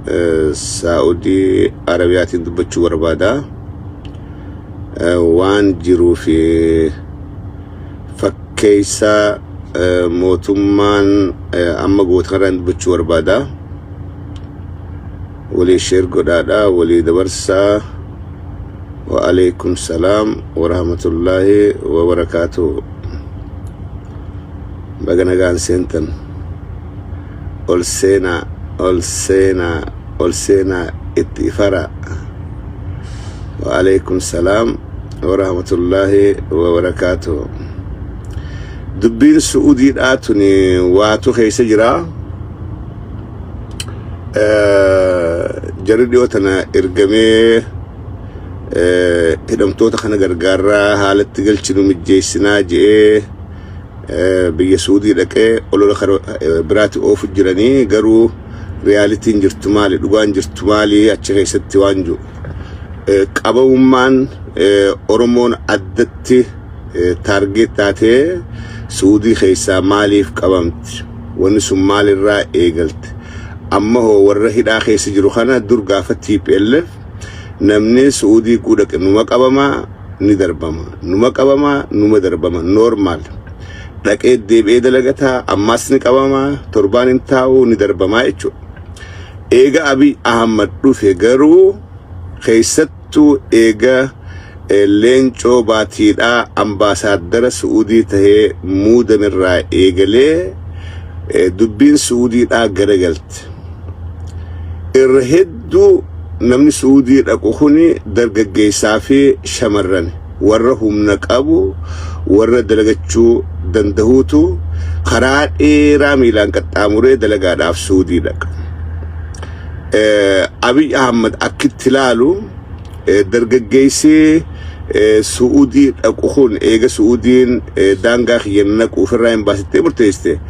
Saa'udii Arabiyaatiin dubbachuu barbaada. Waan jiruu fi fakkeessaa mootummaan amma goote kanarraan dubbachuu barbaada. Walii share godhaadha, walii dabarsaa. Wa alaikum salaam wa rahmatullahi wa barakaatuh. Baga nagaan seentan. Ol seenaa, ol seenaa, ol seenaa itti ifara. Wa alaikum salaam wa rahmatullahi wa barakaatuh. Dubbiin Su'uudiidhaa tuni waatu keessa jira. Jarri dhiyoo tana ergamee hidhamtoota kana gargaarraa haalatti galchinu mijjeessinaa je'ee biyya Suudii dhaqee olola kana biraati oofu jiranii, garuu realityn jirtu maali, dhugaan jirtu maali achi keessatti waan jiru. Qabamummaan Oromoon addatti target taatee Suudii keessaa maaliif qabamti? Wanni sun maalirraa eegalte? Amma hoo warra hidhaa keessa jiru kana dur gaafa TPLF namni Suudii dhaqe numa qabamaa, ni darbama. Numa qabamaa, numa darbama. Normal. Dhaqee deebi'ee dalagataa, ammas ni qabamaa, torbaan hin taa'u, ni darbamaa jechuudha. Eega Abiy Ahmad dhufe garuu, keessattuu eega Leencoo Baatiidhaa ambaasaaddara Su'uudii tahee muudamirraa eegalee dubbiin Su'uudiidhaa garagalte. Irra hedduu namni Su'uudii dhaqu kuni dargaggeessaa fi shamarran warra humna qabu, warra dalagachuu dandahuutu karaa dheeraa miilaan qaxxaamuree dalagaadhaaf Su'uudii dhaqa. Abiy Ahmad akkitti ilaalu, dargaggeessi Su'uudii dhaqu kun eega Su'uudiin daangaa kiyya naqu ofirraa hin baasittee murteessite.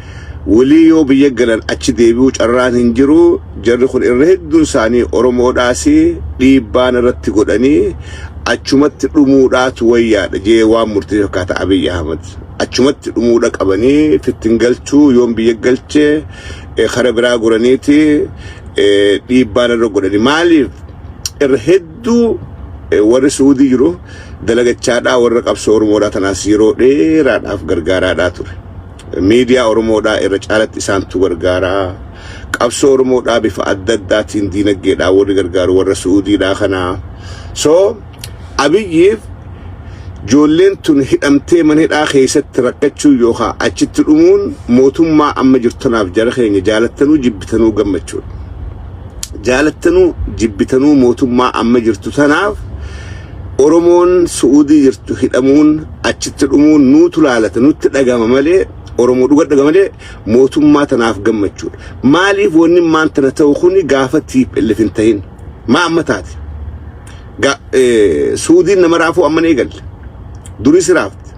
Walii yoo biyya galan achi deebi'uu carraan hin jiru. Jarri kun irra hedduun isaanii Oromoodhaas dhiibbaan irratti godhanii achumatti dhumuudhaatu wayyaadha jee waan murtee fakkaata Abiy Ahmad. Achumatti dhumuudha qabanii fittin galchuu yoon biyya galchee kara biraa goraniiti dhiibbaan irra godhanii, maaliif irra hedduu warri Suudii jiru dalagachaadhaa warra qabsoo Oromoodhaa tanaas yeroo dheeraadhaaf gargaaraadhaa ture. Miidiyaa Oromoodhaa irra caalatti isaantu gargaaraa. Qabsoo Oromoodhaa bifa adda addaatiin diinagdeedhaa warri gargaaru warra Suudiidhaa kanaa. So Abiyyiif ijoolleen tun hidhamtee mana hidhaa keessatti rakkachuu yookaan achitti dhumuun mootummaa amma jirtu tanaaf, jara keenya, jaalattanuu jibbitanuu gammachuudha. Jaalattanuu jibbitanuu mootummaa amma jirtu tanaaf Oromoon Su'uudii jirtu hidhamuun, achitti dhumuun nuutu laalata, nutti dhagama malee, Oromoo dhuga dhagama malee mootummaa tanaaf gammachuudha. Maaliif wanni maan tana ta'u kuni gaafa TPLF hin tahin? Maa amma taate? Suudiin nama raafuu amma ni eegalle. Duris raafte.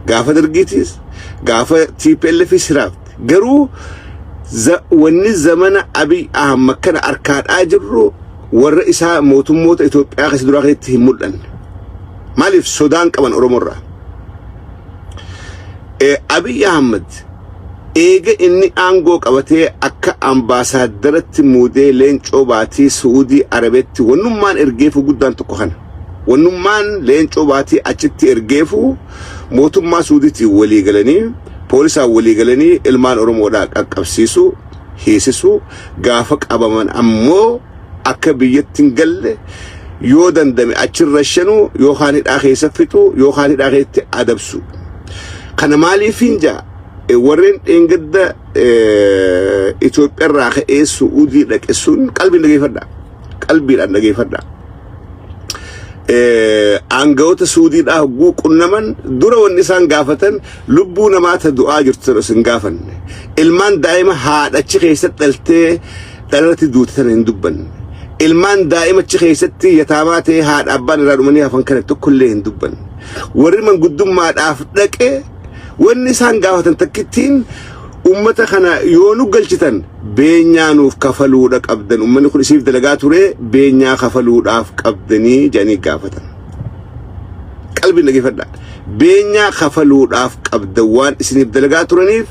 Gaafa Dargiitis, gaafa TPLFis raafte. Garuu wanni zamana Abiy Ahmad kana harkaadhaa jirru warra isaa mootummoota Itoophiyaa keessa duraa keessatti hin mul'anne. Maaliif sodaan qaban Oromoorraa? Abiy Ahmad eega inni aangoo qabatee akka ambaasaadaratti muudee Leencoo Baatii Su'uudii Arabeetti wannummaan ergeefu guddaan tokko kana. Wannummaan Leencoo Baatii achitti ergeefu mootummaa Suudiitiin walii galanii, poolisaan walii galanii ilmaan Oromoodhaa qaqqabsiisu, hiisisu, gaafa qabaman ammoo akka biyyatti hin galle yoo dandame achirra shanu yookaan hidhaa keessa fixu yookaan hidhaa keessatti adabsu. Kana maaliif hin jaa, warreen dheengadda Itoophiyaa irraa ka'ee Su'uudii dhaqe sun qalbiin dhageeffadha. Qalbiidhaan dhageeffadha. Aangawoota Suudiidhaa hogguu qunnaman dura wanni isaan gaafatan lubbuu namaa ta du'aa jirtu sana isin gaafanne. Ilmaan daa'ima haadhachi keessatti dhaltee dhalarratti duute sana hin dubbanne. Ilmaan daa'imachi keessatti yataamaa ta'ee haadha abbaan irraa dhumanii hafan kana tokkollee hin dubbanne. Warri manguddummaadhaaf dhaqe wanni isaan gaafatan takkittiin, ummata kana yoo nu galchitan beenyaa nuuf kafaluudha qabdan, ummanni kun isiif dalagaa ture, beenyaa kafaluudhaaf qabdanii jedhanii gaafatan. Qalbiin dhageeffadhaa. Beenyaa kafaluudhaaf qabdan, waan isiniif dalagaa turaniif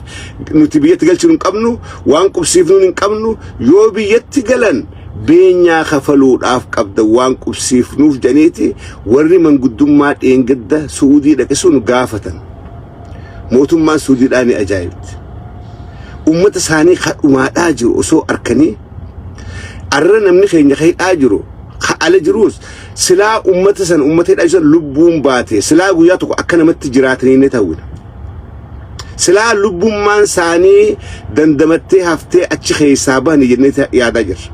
nuti biyyatti galchinu hin qabnu, waan qubsiifnuun hin qabnu, yoo biyyatti galan Beenyaa kafaluudhaaf qabdan waan qubsiifnuuf jedhaniiti warri manguddummaa dheengadda Su'uudii dhaqe sun gaafatan. Mootummaan Suudiidhaa ni ajaa'ibti. Ummata isaanii ka dhumaadhaa jiru osoo arkanii arra namni keenya ka hidhaa jiru ka ala jiruus silaa ummata san ummata hidhaa jiru san lubbuun baate silaa guyyaa tokko akka namatti jiraatanii ni ta'uudha. Silaa lubbummaan isaanii dandamattee haftee achi keessaa bahani jennee yaadaa jirra.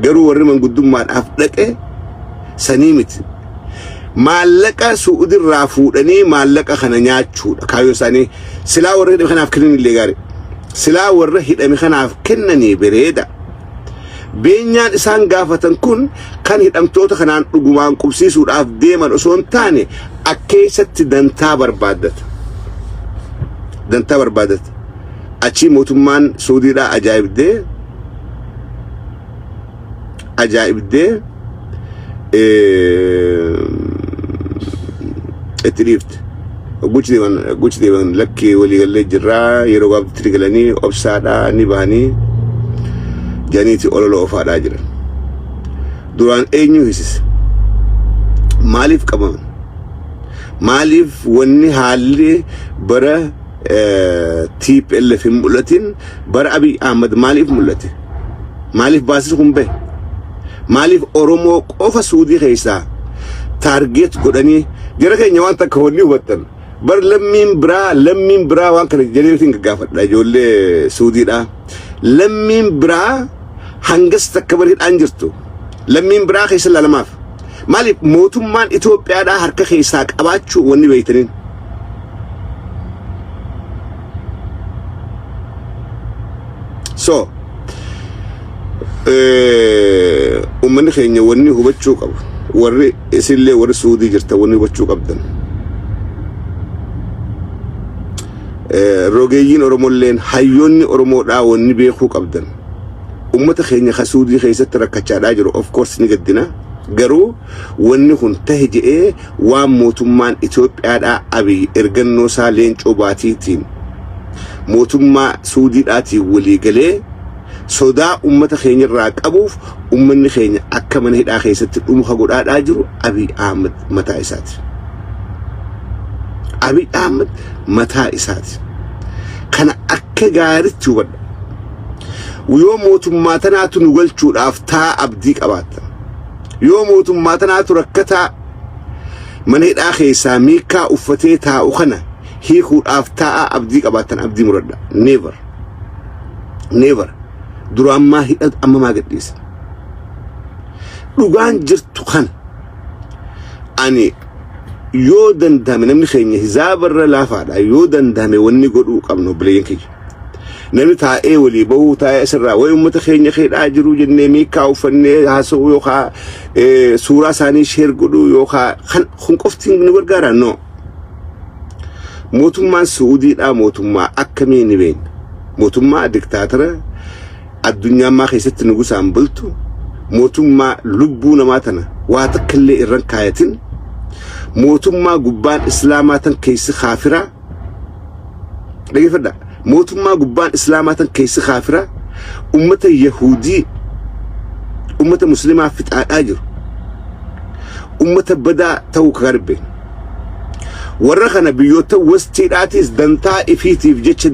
Garuu warri manguddummaadhaaf dhaqe sanii miti. Maallaqa Su'udirraa fuudhanii maallaqa kana nyaachuudha kaayyoon isaanii. Silaa warra hidhame kanaaf kennan illee gaarii. Silaa warra hidhame kanaaf kennanii bareeda. Beenyaan isaan gaafatan kun kan hidhamtoota kanaan dhugumaan qubsiisuudhaaf deeman osoo hin taane akkeessatti dantaa barbaaddata. Dantaa barbaaddata. Achii mootummaan Suudiidhaa ajaa'ibdee ajaa'ibdee itti dhiifte. Guchi deeman guchi deeman lakkii waliigallee jirraa yeroo gabaabdutti galanii obsaadhaa ni bahanii janiiti olola ofaadhaa jiran. Duraan eenyu hisise? Maaliif qabaman? Maaliif wanni haalli bara TPLF hin mul'atin bara Abiy Ahmad maaliif mul'ate? Maaliif baasni kun bahe? Maaliif Oromoo qofa Suudii keessaa target godhanii jara keenya waan takka wanni hubattan bar lammiin biraa waan kana jedheetiin gaggaafadha ijoollee Suudiidhaa. Lammiin biraa hangas takka bar hidhaan jirtu. Lammiin biraa keessa laalamaaf. Maaliif mootummaan Itoophiyaadhaa harka keessaa qabaachuu wanni beektaniin. So, uummanni keenya wanni hubachuu qabu warri isinillee warri Suudii jirtan wanni hubachuu qabdan. Rogeeyyiin Oromolleen hayyoonni Oromoodhaa wanni beekuu qabdan. Uummata keenya ka Suudii keessatti rakkachaadhaa jiru, of course ni gaddina. Garuu wanni kun tahe je'ee waan mootummaan Itoophiyaadhaa Abiy ergannoo isaa Leencoo Baatiitiin mootummaa Suudiidhaatiin walii galee sodaa uummata keenya irraa qabuuf uummanni keenya akka mana hidhaa keessatti dhumu ka godhaadhaa jiru Abiy Ahmed mataa isaati. Abiy Ahmed mataa isaati. Kana akka gaariitti hubadha. Yoo mootummaa tanaatu nu galchuudhaaf taa abdii qabaatta. Yoo mootummaa tanaatu rakkataa mana hidhaa keessaa miikaa uffatee taa'u kana hiikuudhaaf taa'aa abdii qabaattan, abdii muradha. Never. Never. Duraan maa hidhatu, amma maa gadhiisa? Dhugaan jirtu kana. Ani yoo danda'ame, namni keenya hizaabarra laafaadha, yoo danda'ame wanni godhuu qabnu, obboleeyyan kiyya. Namni taa'ee walii bahuu taa'ee asirraa wayi uummata keenya keedhaa jiru jennee miikaa uffannee haasa'uu yookaan suuraa isaanii share godhuu yookaan kan kun qofti nu gargaara, no. Mootummaan Su'uudiidhaa mootummaa akkamii ni beekna. Mootummaa diktaatara addunyaammaa keessatti nugusaan bultu, mootummaa lubbuu namaa tana waa takka illee irran kaayatin, mootummaa gubbaan islaamaa tan keessi kaafiraa. Dhaggeeffadha. Mootummaa gubbaan islaamaa tan keessi kaafiraa, ummata Yahudii ummata Muslimaa fixaadhaa jiru, ummata badaa ta'uu ka garbe. Warra kana biyyoota wastiidhaatiis dantaa ifiitiif jecha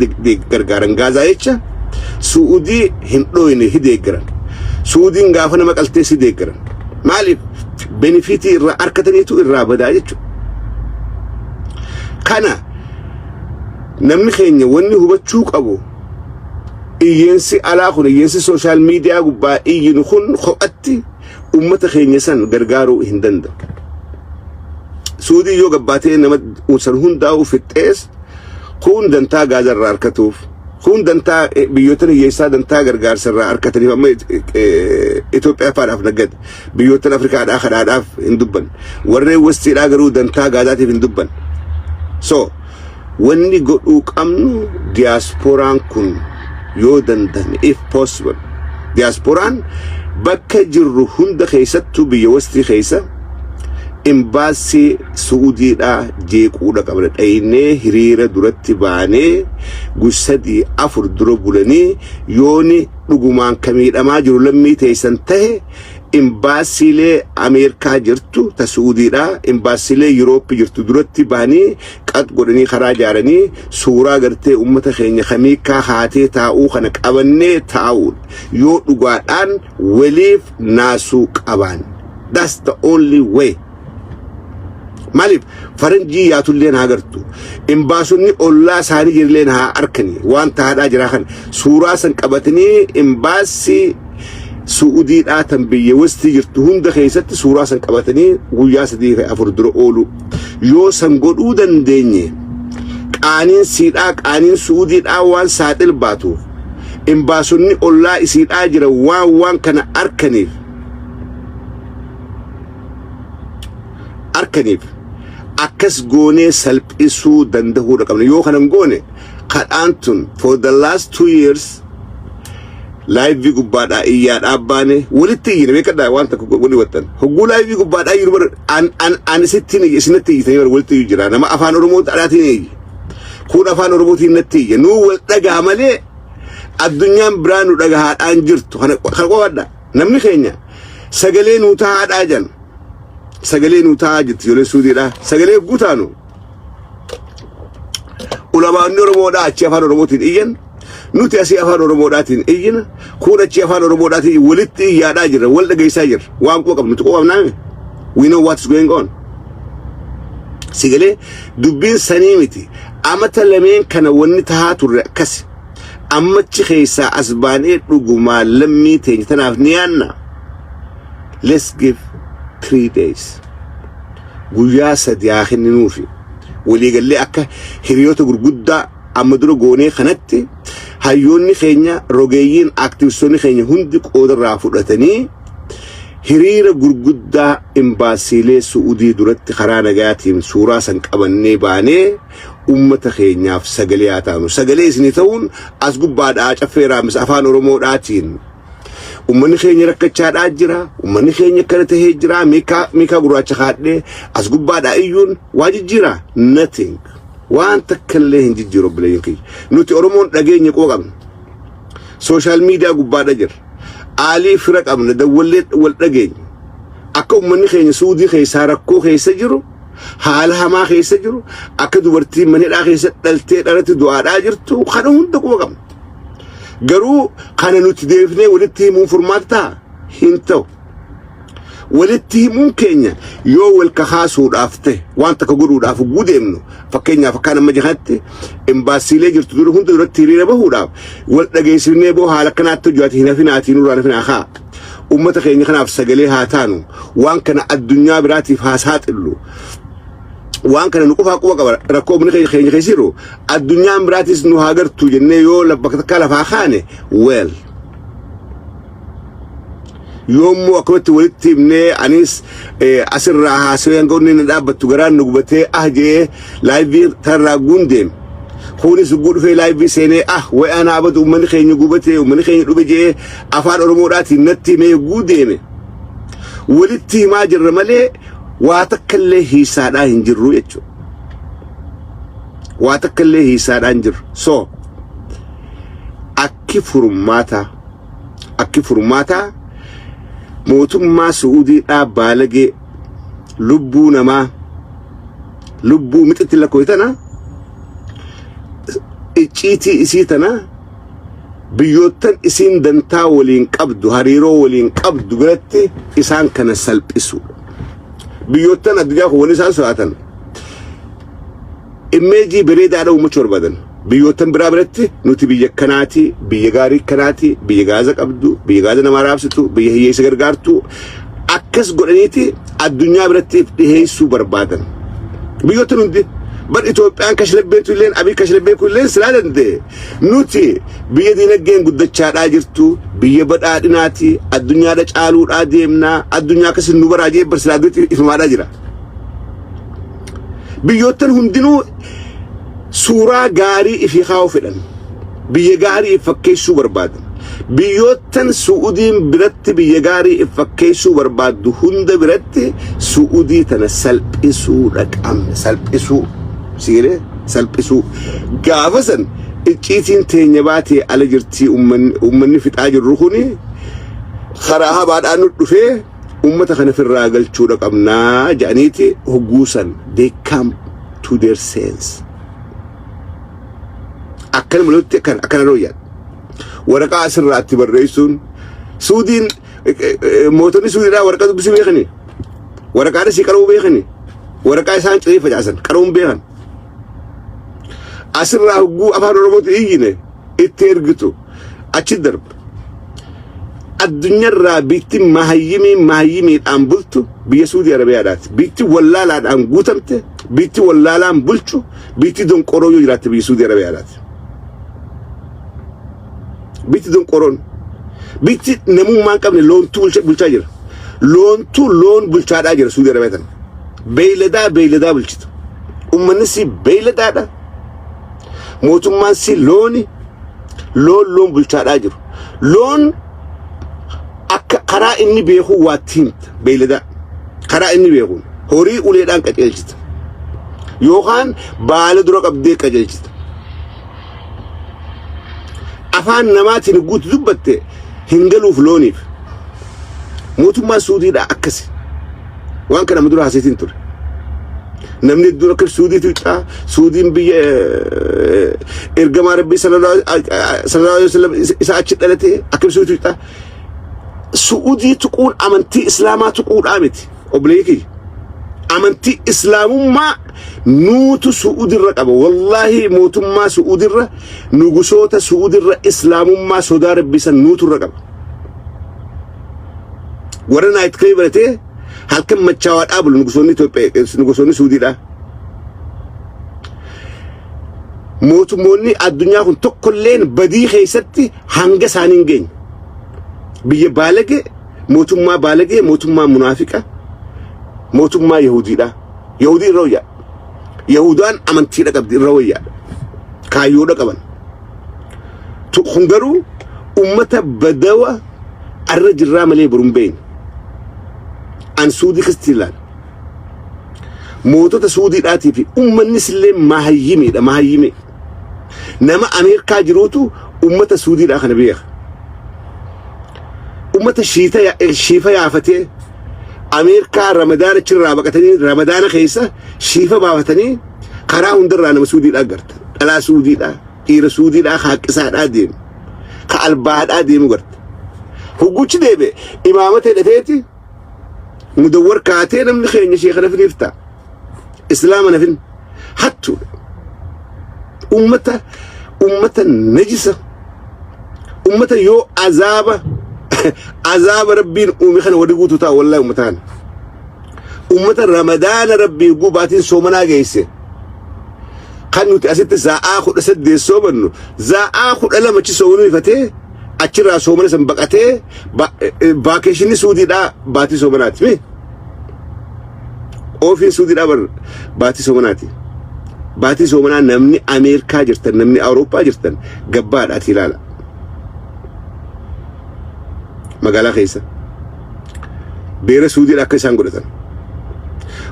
gargaaran. Gaazaa jecha Su'uudii hin dhooyne hi deeggaran. Su'uudiin gaafa nama qaltee si deeggaran. Maaliif? Benefitii irraa argataniitu irraa badaa jechuudha. Kana namni keenya wanni hubachuu qabu, iyyeensi alaa kun, iyyeensi social media gubbaa iyyinu kun kophatti ummata keenya san gargaaruu hin danda'u. Suudii yoo gabbaatee nama san hundaa'u fixxees, kun dantaa Gaazaa irraa argatuuf, kun dantaa biyyoota hiyyeessaa dantaa gargaarsa irraa argataniif. Amma Itoophiyaa faadhaaf naggate, biyyoota Afrikaadhaa kadhaadhaaf hin dubban. Warreen wastiidhaa garuu dantaa Gaazaatiif hin dubban. So wanni godhuu qabnu, diyaaspooraan kun yoo danda'ame, if possible, diyaaspooraan bakka jirru hunda keessattuu biyya wastii keessa imbaasii Su'uudiidhaa jeequudha qabna. Dhaynee hiriira duratti baanee 3-4 dura bulanii yooni Dhugumaan ka miidhamaa jiru lammii teessan tahe, imbaasiilee Ameerikaa jirtu ta Su'uudiidha, imbaasiilee Yurooppii jirtu duratti bahanii qax godhanii karaa ijaaranii suuraa gartee ummata keenya kamiikaa haatee taa'uu kana qabannee taa'uudha. Yoo dhugaadhaan waliif naasuu qabaan. That's the only way. Maaliif faranjii yaatulleen haa gartu. Imbaasonni ollaa isaanii jirilleen haa arkani. Waan taa'aadhaa jiraa kana. Suuraa san qabatanii imbaasii Su'udiidhaa tan biyya westii jirtu hunda keessatti suuraa san qabatanii guyyaa 3 fi 4 dura oolu. Yoo san godhuu dandeenye, qaaniin siidhaa, qaaniin Su'udiidhaa waan saaxil baatuuf, imbaasonni ollaa isiidhaa jira waan kana arkaniif akkas goonee salphisuu danda'uudha qabna. Yoo kana hin goone, kadhaan tun for the last 2 years live gubbaadhaa iyyaadhaa baane walitti iyyine beekadhaa. Waan takka walii wattan hogguu live gubbaadhaa jiru bar an an an isittiin isinatti iyyitanii bar walitti iyyu jira. Nama afaan Oromoo dhadhaatiin iyye, kun afaan Oromootiin natti iyye, nuu wal dhagaa malee addunyaan biraa nu dhagahaadhaan jirtu. Kana kana qofadha. Namni keenya sagalee nuu tahaadhaa jan, sagalee nuu tahaa jirti ijoollee Suudiidha. Sagalee guutaanu ulamaanni Oromoodhaa achi afaan Oromootiin iyyan, nuti asii afaan Oromoodhaatiin iyyina, kun achi afaan Oromoodhaatiin walitti iyyaadhaa jirra, wal dhageessaa jirra. Waan quba qabnu nuti quba qabnaame. We know what is going on. Sigalee dubbiin sanii miti. Amata lameen kana wanni tahaa turre akkasi. Ammachi keessaa as baanee dhugumaan lammii teenya tanaaf ni yaanna. Let's give 3 days. Guyyaa 3 haa kenninuufi. Waliigallee akka hiriyoota gurguddaa amma dura goonee kanatti hayyoonni keenya, rogeeyyiin, aktivistoonni keenya hundi qooda irraa fudhatanii hiriira gurguddaa imbaasiilee Su'udii duratti karaa nagaatiin suuraa san qabannee baanee ummata keenyaaf sagalee haa taanu. Sagalee isinii ta'uun as gubbaadhaa caffee raamis afaan Oromoodhaatiin ummanni keenya rakkachaadhaa jira, ummanni keenya akkana tahee jira, miikaa gurraacha kaadhee as gubbaadhaa iyyuun waa jijjiira? Nothing. Waan takka illee hin jijjiiru, obboleeyyan kiyya. Nuti Oromoon dhageenya quba qabna. Social media gubbaadha jira. Aalii fira qabna, dawwallee wal dhageenya. Akka ummanni keenya Suudii keessaa rakkoo keessa jiru, haala hamaa keessa jiru, akka dubartiin manidhaa keessa dhaltee dhalatti du'aadhaa jirtu kana hunda quba qabna. Garuu kana nuti deebifnee walitti himuun furmaata ta'a? Hin ta'u. Walitti himuun keenya yoo wal kakaasuudhaaf ta'e, waan takka godhuudhaaf hogguu deemnu, fakkeenyaaf akkaan amma jahatti imbaasiilee jirtu dura hunda duratti hiriira bahuudhaaf wal dhageessifnee, boo haala akkanaatti hojjate, hin hafinaatii, nurraa hin hafinaa haa. Ummata keenya kanaaf sagalee haa taanu. Waan kana addunyaa biraatiif haa saaxillu. Waan kana nu qofaa quba qaba rakkoo uummanni keenya keessa jiru, addunyaan biraatis nu haa gartuu jennee yoo bakka takkaa lafaa kaane, well, yoommoo akkamatti walitti himnee anis asirraa haasawee hanga onni na dhaabbattu garaan nu gubatee ah jee live tanarraa guun deeme. Kunis guu dhufee live seenee, ah wayi ana abadu, uummanni keenya gubatee, uummanni keenya dhume jee afaan Oromoodhaatiin natti himee guu deeme. Walitti himaa jirra malee waa takka illee hiisaadhaa hin jirru jechuudha. Waa takka illee hiisaadhaa hin jirru. So akki furmaataa mootummaa Su'uudiidhaa baalagee lubbuu namaa lubbuu mixitti lakkooy tana, icciitii isii tana biyyoottan isiin dantaa waliin qabdu, hariiroo waliin qabdu biratti isaan kana salphisuudha. Biyyoottan addunyaa kun wanni isaan sodaatan image bareedaadha uummachuu barbaadan. Biyyoottan biraa biratti nuti biyya kanaati, biyya gaarii kanaati, biyya gaaza qabdu, biyya gaaza namaa raabsitu, biyya hiyyeessa gargaartu akkas godhaniiti addunyaa biratti dhiheessuu barbaadan. Biyyoottan hundi bar Itoophiyaan kashlabbeetu illeen, Abiy kashlabbeeku illeen silaa danda'e. Nuti biyya dinagdeen guddachaadhaa jirtu, biyya badhaadhinaati, addunyaadha caaluudhaa deemnaa, addunyaa akkasin nu baraa jee bar silaa duratti ifumaadhaa jira. Biyyoottan hundinuu suuraa gaarii ifii kaa'uu fedhan. Biyya gaarii if fakkeessuu barbaadan. Biyyoottan Su'uudiin biratti biyya gaarii if fakkeessuu barbaaddu hunda biratti Su'uudii tana salphisuudha qabna. Salphisuu. Sigilee salphisuu. Gaafa san Icciitiin teenya baatee ala jirtii ummanni fixaa jirru kuni karaa habaadhaan nu dhufee ummata kana firraa galchuudha qabnaa jedhaniiti hogguusan they come to their sense. Akkana mul'atti akkana akkana rooyyaan. Waraqaa asirraa itti barreessuun Suudiin mootonni Suudiidhaa waraqaa dubbisuu beekani. Waraqaan isii qaruu beekani. Waraqaa isaan ciree facaasan qaruun beekan. Asirraa hogguu afaan Oromootti iyyine itti ergitu achi darba. Addunyaarraa biitti mahayyimii mahayyimiidhaan bultu biyya Suudii Arabiyaadhaati. Biitti wallaalaadhaan guutamte, biitti wallaalaan bulchu, biitti donqoroo yoo jiraatte biyya Suudii Arabiyaadhaati. Biitti donqoroon, biitti namummaa hin qabne loontuu bulchaa jira. Loontuu loon bulchaadhaa jira Suudii Arabiyaa tana. Beeyladaa beeyladaa bulchitu. Uummanni si beeyladaadha. Mootummaan si looni loon loon bulchaadhaa jiru. Loon akka karaa inni beekuu waatti himta beeyladaa. Karaa inni beekuun horii uleedhaan qajeelchita. Yookaan baala dura qabdee qajeelchita. Afaan namaatiin guutu dubbatte hin galuuf looniif. Mootummaan Suudiidhaa akkasi. Waan kana dura haaseetiin ture. Namni hedduun akka Suudiitu ixaa Suudiin biyya ergamaa Rabbii sallallahu alaihi wasallam isa achi dhalate akka Suudiitu ixaa. Su'uudii tuquun amantii Islaamaa tuquudhaa miti obboleeyyi kiyya. Amantii Islaamummaa nuutu Su'uudirra qaba. Wallaahi mootummaa Su'uudirra nugusoota Su'uudirra Islaamummaa sodaa Rabbii san nuuturra qaba. Warra naayit kilabii baratee halkan machaawaa dhaabulu nugusoonni Itoophiyaa nugusoonni Suudiidha. Mootummoonni addunyaa kun tokkolleen badii keessatti hanga isaanii hin geenye. Biyya baalagee, mootummaa baalagee, mootummaa munaafiqa, mootummaa Yahudiidha. Yahudii irra wayyaa. Yahudaan amantiidha qabdi irra wayyaadha. Kaayyoodha qaban. Kun garuu ummata badawa arra jirraa malee boru hin beekne. An Suudii keessatti ilaala. Mootota Suudiidhaatii fi ummannis illee mahayyimiidha mahayyimii. Nama Ameerikaa jiruutu ummata Suudiidhaa kana beeka. Ummata shiita shiifa yaafatee Ameerikaa Ramadaana achirraa baqatanii Ramadaana keessa shiifa baafatanii karaa hundarraa nama Suudiidhaa garta. Dhalaa Suudiidhaa, dhiira Suudiidhaa, haaqqisaadhaa deemu. Ka albaadhaa deemu garta. Hogguchi deebe imaamata hidhateeti mudawwar kaatee namni keenya sheeka nafiniif ta'a. Islaama nafin hattuudha. Ummata ummata najisa. Ummata yoo azaaba azaaba rabbiin uume kana warri guutuu ta'a wallahi ummata kana. Ummata ramadaana rabbii gubaatiin soomanaa geesse. Kan nuti asitti za'aa 18 soomannu za'aa 12 achi soomanuu ifatee achirraa soomana san baqatee vaakeeshinii suudiidhaa baatii soomanaati. Mi? Oofiin suudiidhaa bar baatii soomanaati. Baatii soomanaa namni Ameerikaa jirtan namni Awurooppaa jirtan gabbaadhaati ilaala. Magaalaa keessa. Beera suudiidha akka isaan godhatan.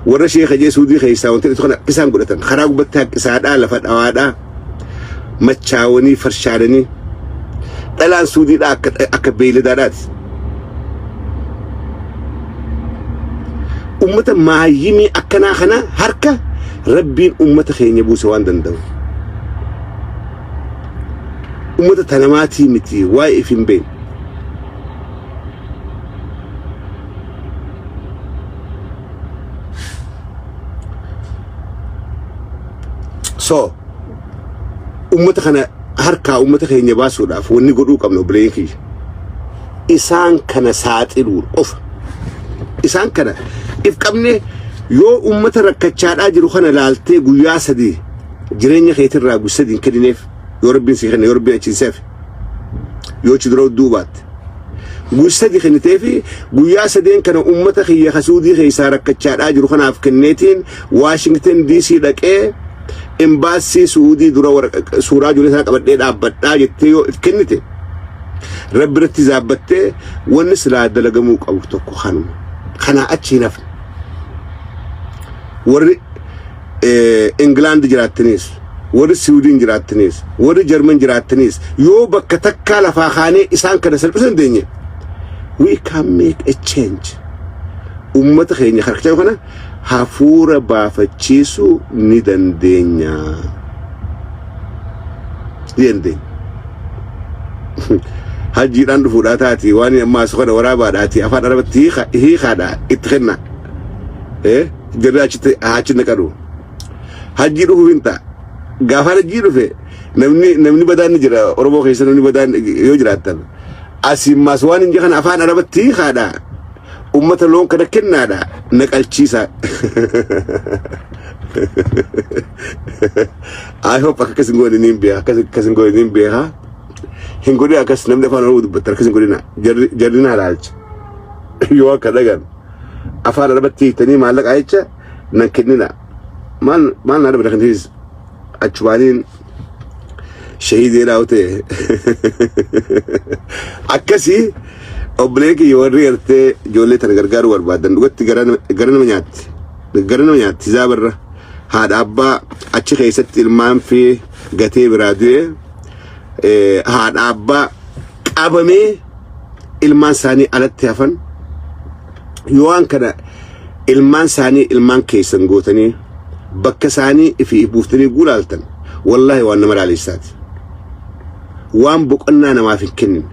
Warra sheeka jee suudii keessaa wanti kana akka isaan godhatan karaa gubbatti haqqisaadhaa lafa dhawaadhaa machaawanii farshaadanii dhalaan suudiidhaa akka akka beeyladaadhaati. Ummata maayyimii akkanaa kana harka rabbiin ummata keenya buuse waan danda'u. Ummata tanamaatii miti waa'ee if hin beekne. So, ummata kana harkaa ummata keenya baasuudhaaf wanni godhuu qabna obboleeyyan kiyya. Isaan kana saaxiluu qofa. Isaan kana if qabne yoo ummata rakkachaadhaa jiru kana laaltee guyyaa sadii jireenya keetirraa guyyaa sadii hin kennineef yoo rabbiin si kenne yoo rabbiin achiin si hafe yoo achi dura du'uu baatte. Guyyaa sadii kenniteefi guyyaa sadeen kana ummata kiyya ka Suudii keessaa rakkachaadhaa jiru kanaaf kenneetiin Waashingtan DC dhaqee embaasii Suudii dura suuraa ijoollee isaa qabadhee dhaabbadhaa jettee yoo if kennite rabbi irratti zaabbattee wanni silaa dalagamuu qabu tokko kanuma. Kanaa achi hin hafne. Warri Ingilaand jiraattaniis Warri Siwiidin jiraattaniis, warri Jarman jiraattaniis yoo bakka takkaa lafaa kaanee isaan kana salphisuu dandeenye, we can make a change. Ummata keenya harkachaa kana hafuura baafachiisuu ni dandeenya. Ni dandeenya. Hajjiidhaan dhufuudhaa taati waan ammaa as kana waraabaadhaati afaan arabatti hiikaadha itti kenna. Jarri achitti achi naqadhu. Hajjii dhufuuf hin ta'a. Gaafaan hajjii dhufe namni badaan ni jira Oromoo keessa namni badaan yoo jiraattan. Asiin maas waan hin kana afaan arabatti hiikaadha. Ummata loon kana kennaadha naqalchiisa. I hope akka akkas hin goone niin beeka akkas akkas hin goone niin beeka. Hin godhin akkas namni afaan Oromoo dubbatan akkas hin godhina jarri jarri na ilaalcha. Yoo akka dhagan afaan arabatti hiiktanii maallaqa jecha nan kennina. Maal maal naa dabala kan ta'es achumaaniin shahiidee raawwate akkasii obbolee kiyya warri gartee ijoollee tana gargaaruu barbaadan dhugatti gara nama nyaatti gara nama nyaatti zaabarra haadha abbaa achi keessatti ilmaan fi gatee biraa du'e haadha abbaa qabamee ilmaan isaanii alatti hafan yoo waan kana ilmaan isaanii ilmaan keessan gootanii bakka isaanii ifi buuftanii guulaaltan wallaahi waan nama laalessaati. Waan boqonnaa namaaf hin kennine.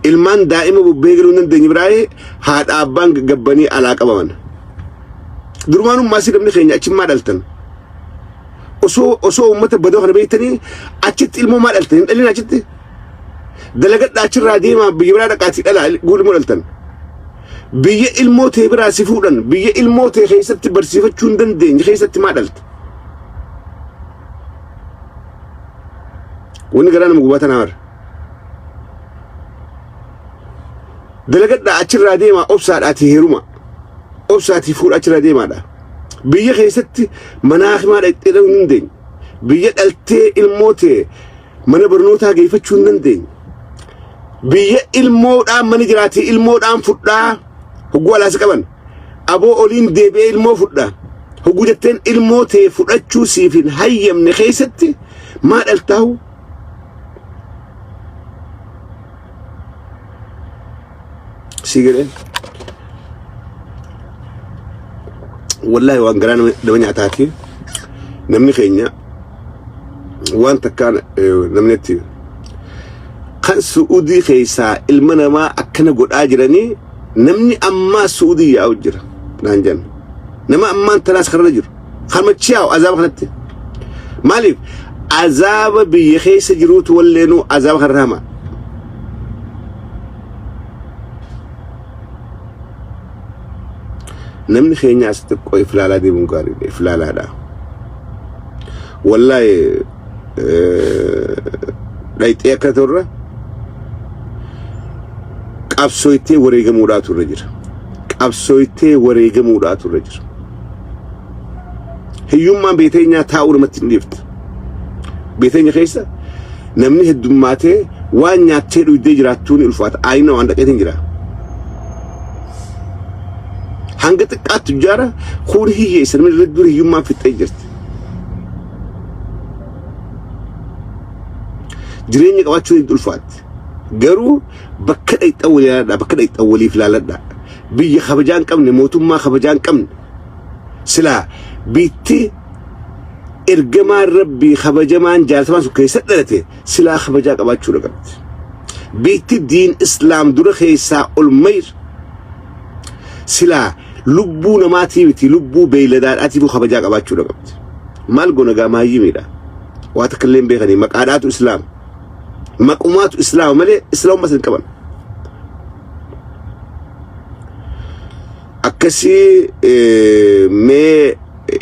Ilmaan daa'ima bubbee galuu hin dandeenye biraayee haadha abbaan gabbanii alaa qabaman. Durumaanummaa si namni keenya achimmaa dhaltan. Osoo uummata badoo kana beektanii achitti ilmoo maa dhaltan hin dhalin achitti. Dalagadhaa achirraa deemaa biyya biraa dhaqaatii dhalaa guulmoo dhaltan. Biyya ilmoo tee biraa si fuudhan biyya ilmoo tee keessatti barsiifachuu hin dandeenye keessatti maa dhalte. Wanni garaa nama gubaa tanaa bara. Dalagadhaa achirraa deemaa obsaadhaatii heeruma. Obsaatii fuudha achirraa deemaadha. Biyya keessatti manaa himaa dhaqxee dhaluu hin dandeenye. Biyya dhaltee ilmoo tee mana barnootaa geeffachuu hin dandeenye. Biyya ilmoodhaan mana jiraatee ilmoodhaan fudhaa hogguu alaas qaban. Aboo oliin deebi'ee ilmoo fudha. Hogguu jetteen ilmoo tee fudhachuu siif hin hayyamne keessatti maa dhaltaahu? Si galee? Wallaahi waan garaa nama nyaataati. Namni keenya waan takkaan namni itti kan Su'uudii keessaa ilma namaa akkana godhaa jiranii namni ammaa Su'uudii yaa'u jira naan jenna. Nama ammaan tanaas karra jiru. Kanuma yaa'u azaaba kanatti. Maaliif azaaba biyya keessa jiruutu walleenuu azaaba kanarra hamaa. Namni keenya as xiqqoo iflaalaa deemuun gaariidha. Iflaalaadha. Wallaahi dhayxee akka turre qabsooytee wareegamuudhaatu irra jira. Qabsooytee wareegamuudhaatu irra jira. Hiyyummaan biyya teenyaa taa'uu namatti hin dhiiftu. Biyya teenya keessa namni heddummaatee waan nyaattee dhugdee jiraattuu ni ulfaata. Aayina waan dhaqeetiin jira. Hanga xiqqaatti tujjaara kuun hiyyeessa namni hedduun hiyyummaan fixxee jirti. Jireenya qabaachuun ni ulfaatti. Garuu bakka dhaqxan walii ilaaladhaa bakka dhaqxan waliif ilaaladhaa. Biyya kabajaa hin qabne mootummaa kabajaa hin qabne silaa biitti ergamaan rabbii kabajamaan jaalatamaan sun keessa dhalate silaa kabajaa qabaachuudha qabdi. Biitti diin islaam dura keessaa ol mayr silaa lubbuu namaatii miti lubbuu beeyladaadhaatiifuu kabajaa qabaachuudha qabdi. Maal goona gaa maayyimiidha. Waa takka illee hin beekanii maqaadhaatu islaama. Maqumaatu islaama malee islaamummaa hin qaban. Akkasii mee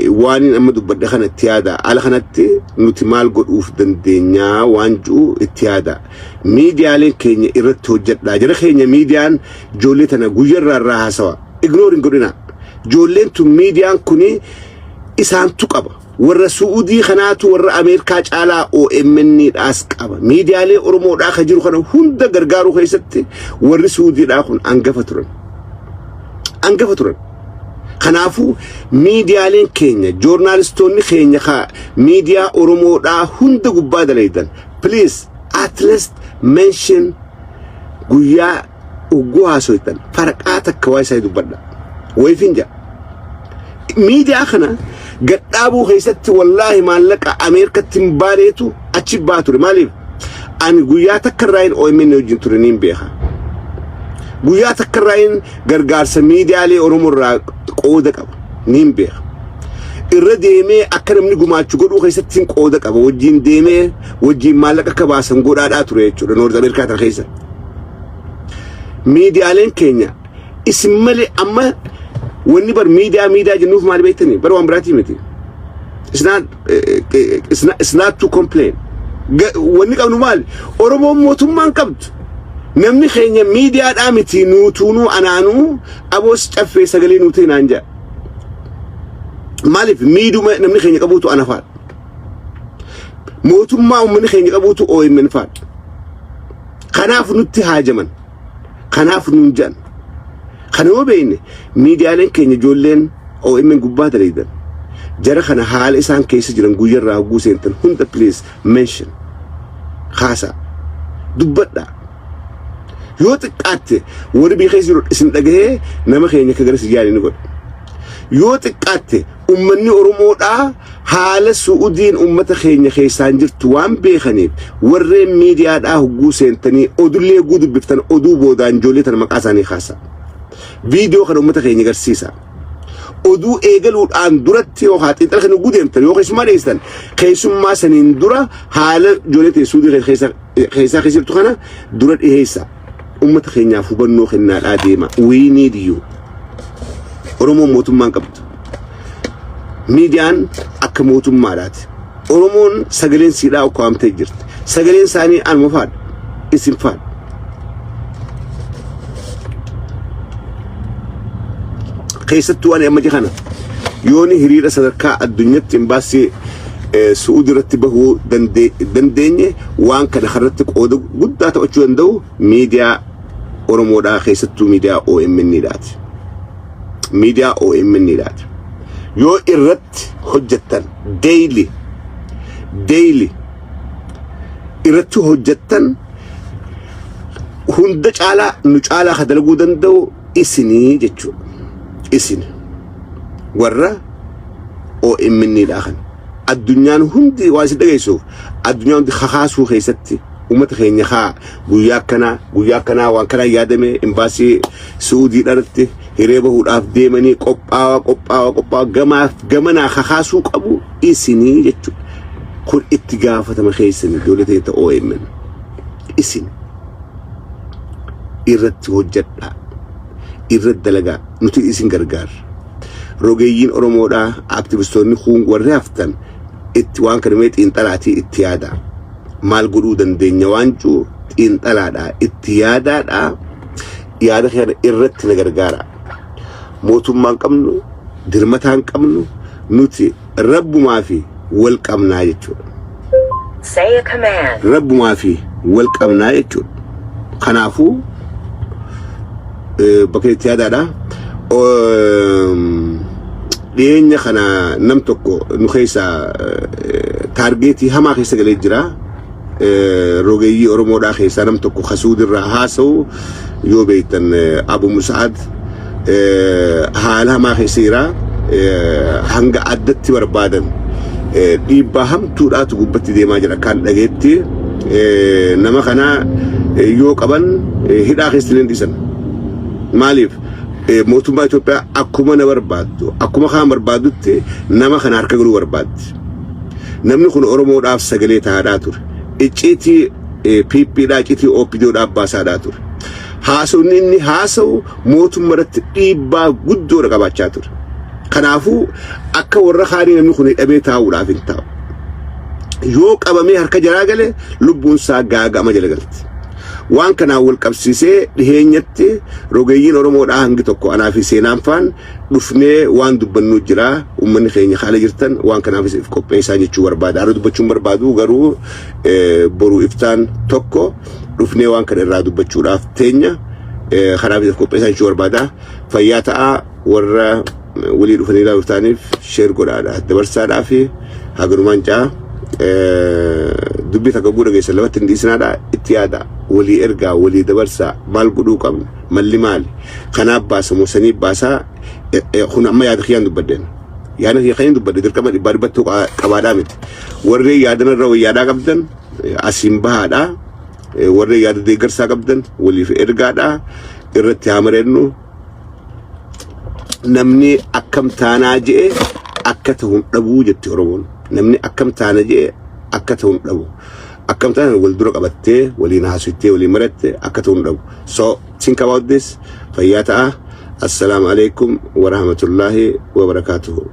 waan amma dubbadhe kana itti yaada. Ala kanatti nuti maal godhuuf dandeenyaa waan jiru itti yaada. Miidiyaaleen keenya irratti hojjedhaa. Jara keenya miidiyaan ijoollee tana guyyarraa irraa haasawa. Ignore hin godhina. Ijoolleen tun miidiyaan kuni isaantu qaba. Warra Su'uudii kanaatu warra Ameerikaa caalaa OMN dhaas qaba. Miidiyaalee Oromoodhaa kan jiru kana hunda gargaaruu keessatti warri Su'uudiidhaa kun hangafa turan. Hangafa turan. Kanaafuu miidiyaaleen keenya, joornaalistoonni keenya ka miidiyaa Oromoodhaa hunda gubbaa dalaydan, please at least mention. Guyyaa ugguu haasoytan farqaa takka waa isaa dubbadha. Wayifin jedha. Miidiyaa kana gadhaabuu keessatti wallaahi maallaqa Ameerikatti hin baaneetu achi baa ture. Maaliif? Ani guyyaa takka irraa hin OMN wajjin ture niin beeka. Guyyaa takka irraa hin gargaarsa miidiyaalee Oromoo irraa qooda qaba niin beeka. Irra deemee akka namni gumaachu godhuu keessatti hin qooda qaba. Wajjin deemee wajjin maallaqa akka baasan godhaadhaa ture jechuudha North Ameerikaa tana keessa. Miidiyaaleen keenya isin malee amma wanni bar miidiyaa miidiyaa jennuuf maal beektanii bar waan biraatii miti. It's not to complain. Wanni qabnu maali? Oromoon mootummaan qabdu. Namni keenya miidiyaadhaa miti, nuutuunuu anaanuu aboos caffee sagalee nuu ta'e naan jedha. Maaliif? Miiduma namni keenya qabuutu ana faadha. Mootummaa uummanni keenya qabuutu OMN faadha. Kanaaf nutti haajaman. Kanaaf nuun jedhan. Kana yoo beekne, miidiyaaleen keenya, ijoolleen OMN gubbaa dalagan, jara kana haala isaan keessa jiran guyyarraa hogguu seentan hunda please mention, haasaa, dubbadhaa. Yoo xiqqaatte warri biyya keessa jiru isin dhagahee nama keenya akka gara yaali ni godha. Yoo xiqqaatte ummanni Oromoodhaa haala Su'udiin ummata keenya keessaan jirtu waan beekaniif, warreen miidiyaadhaa hogguu seentanii odullee hogguu dubbiftan oduu boodaan ijoollee tana maqaa isaanii kaasa. Viidiyoo kana ummata keenya agarsiisa. Oduu eegaluudhaan duratti yookaan xiinxala kana hogguu deemtan yoo keessummaa dhiyeessitan, keessummaa saniin dura haala ijoollee ta'e Suudii keessa keessaa keessa jirtu kana dura dhiyeessa. Ummata keenyaaf hubannoo kennaadhaa deema. We need you. Oromoon mootummaan qabdu. Miidiyaan akka mootummaadhaati. Oromoon sagaleen siidhaa ukkaamtee jirti. Sagaleen isaanii anuma faadha. Isin faadha. Keessattuu ani amma kana yooni hiriira sadarkaa addunyaatti imbaasii Su'uudi irratti bahuu dandeenye, waan kana irratti qooda guddaa taphachuu danda'u miidiyaa Oromoodhaa, keessattuu miidiyaa OMN dhaati. Miidiyaa OMN dhaati. Yoo irratti hojjettan, daily daily irratti hojjettan, hunda caalaa nu caalaa ka dalaguu danda'u isinii jechuudha. Isin warra OMN dha kan. Addunyaan hundi waan isin dhageessuuf, addunyaan hundi kakaasuu keessatti uummata keenya haa guyyaa akkanaa guyyaa akkanaa waan kanaa yaadame imbaasii Suudii irratti hiree bahuudhaaf deemanii qophaawaa qophaawaa qophaawaa gamaaf gamanaa kakaasuu qabu isinii jechuudha. Kun itti gaafatama keessanii, ijoollee ta'e OMN. Isin irratti hojjedhaa. Irratti dalagaa, nuti isin gargaarra. Rogeeyyiin Oromoodhaa, aktivistoonni kun warri haftan itti waan kana mee xiinxalaatii itti yaadaa. Maal godhuu dandeenya waan jiru xiinxalaadhaa itti yaadaadhaa, yaada kana irratti na gargaara. Mootummaan qabnu, dirmataan qabnu, nuti rabbumaa fi wal qabnaa jechuudha. Say a command. Rabbumaa fi wal qabnaa jechuudha. Kanaafuu bakka itti yaadaadha. Dhiyeenya kana nam tokko nu keessa target hamaa keessa galee jira. Rogeeyyii Oromoodhaa keessaa nam tokko kasuudirraa haasa'u yoo beektan, Abu Musaad, haala hamaa keessa jira. Hanga addatti barbaadan dhiibbaa hamtuudhaatu gubbatti deemaa jira kan dhageetti. Nama kana yoo qaban hidhaa keessa illee dhiisan. Maaliif? Mootummaa Itoophiyaa akkuma na barbaaddu, akkuma kaan barbaadutti nama kana harka galuu barbaaddi. Namni kun Oromoodhaaf sagalee taa'aadhaa ture. Icciitii PPdhaa, icciitii OPDOdhaaf baasaadhaa ture. Haasawni inni haasa'u mootummaa irratti dhiibbaa guddoodha qabaachaa ture. Kanaafuu akka warra kaanii namni kun hidhamee taa'uudhaaf hin taa'u. Yoo qabamee harka jaraa gale lubbuun isaa gaaga'ama jala galti. Waan kanaan wal qabsiisee dhiheenyatti rogeeyyiin Oromoodhaa hangi tokko anaa fi seenaan faan dhufnee waan dubbannu jira. Uummanni keenya haala jirtan waan kanaafis if qopheessaa jechuu barbaada. Har'a dubbachuun barbaadu garuu boru iftaan tokko dhufnee waan kana irraa dubbachuudhaaf teenya. Kanaafis if qopheessaa jechuu barbaada. Fayyaa ta'aa warra. Walii dhufanii ilaaluuf ta'aniif share godhaadha, dabarsaadhaa fi haganumaan caa dubbii takka guudha geessan lafatti hin dhiisinaadha. Itti yaada, walii ergaa, walii dabarsaa. Maal godhuu qabna? Malli maali? Kanaaf baasa moo sanii baasaa? Kun amma yaada kiyyaan dubbadheen, yaada kiyya kan dubbadhe dirqama dhibbaa dhibbattuu qabaadhaa miti. Warreen yaadanarra wayyaadhaa qabdan asiin bahaadhaa. Warreen yaada deeggarsaa qabdan waliif ergaadhaa, irratti haa mareennu. Namni akkam taanaa je'e akka ta'uun dhabuu jetti Oromoon. Namni akkam taana je'e akka ta'uun dhabu. Akkam taana wal dura qabattee, waliin haasoftee, waliin maratte akka ta'uun dhabu. So think about this. Fayyaa ta'a. Assalaamu alaikum wa rahmatullahi wa barakaatuhu.